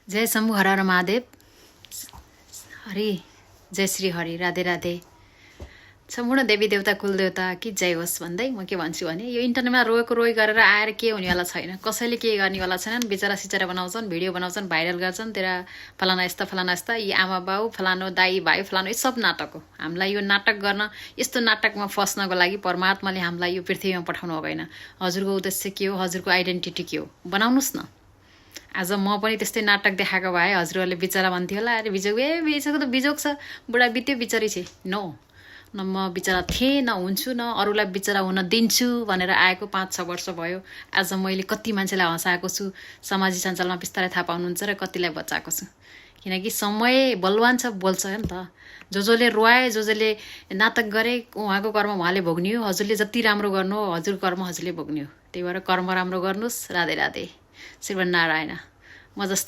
जय शम्भु हर हर महादेव। हरि जय श्री हरि राधे राधे। सम्पूर्ण देवी देवता कुलदेवता कि जय होस् भन्दै म के भन्छु भने यो इन्टरनेटमा रोई गरेर आएर के हुनेवाला छैन, कसैले के गर्नेवाला छैनन्। बिचरा सिचरा बनाउँछन्, भिडियो बनाउँछन्, भाइरल गर्छन्, तेरा फलाना यस्ता यी आमा बाउ फलानो दाई भाइ फलानो यो सब नाटक हो। हामीलाई यो नाटक गर्न, यस्तो नाटकमा फस्नको लागि परमात्माले हामीलाई यो पृथ्वीमा पठाउनु भएन। हजुरको उद्देश्य के हो, हजुरको आइडेन्टिटी के हो बनाउनुस् न। आज म पनि त्यस्तै नाटक देखाएको भए हजुरहरूले बिचरा भन्थ्यो होला, अरे बिजोग बिचको त बिजोग छ, बुढा बित्यो बिचरी छे। नो, न म बिचरा थिएँ, न हुन्छु, न अरूलाई बिचरा हुन दिन्छु भनेर आएको 5-6 वर्ष भयो। आज मैले कति मान्छेलाई हँसाएको छु, सामाजिक सञ्जालमा बिस्तारै थाहा पाउनुहुन्छ, र कतिलाई बचाएको छु। किनकि समय बलवान छ, बोल्छ नि त। जसले रोए, जसले नाटक गरे, उहाँको कर्म उहाँले भोग्ने हो। हजुरले जति राम्रो गर्नु हो, हजुरको कर्म हजुरले भोग्ने हो। त्यही भएर कर्म राम्रो गर्नुहोस्। राधे राधे। श्रीमन्नारायण। म जस्तै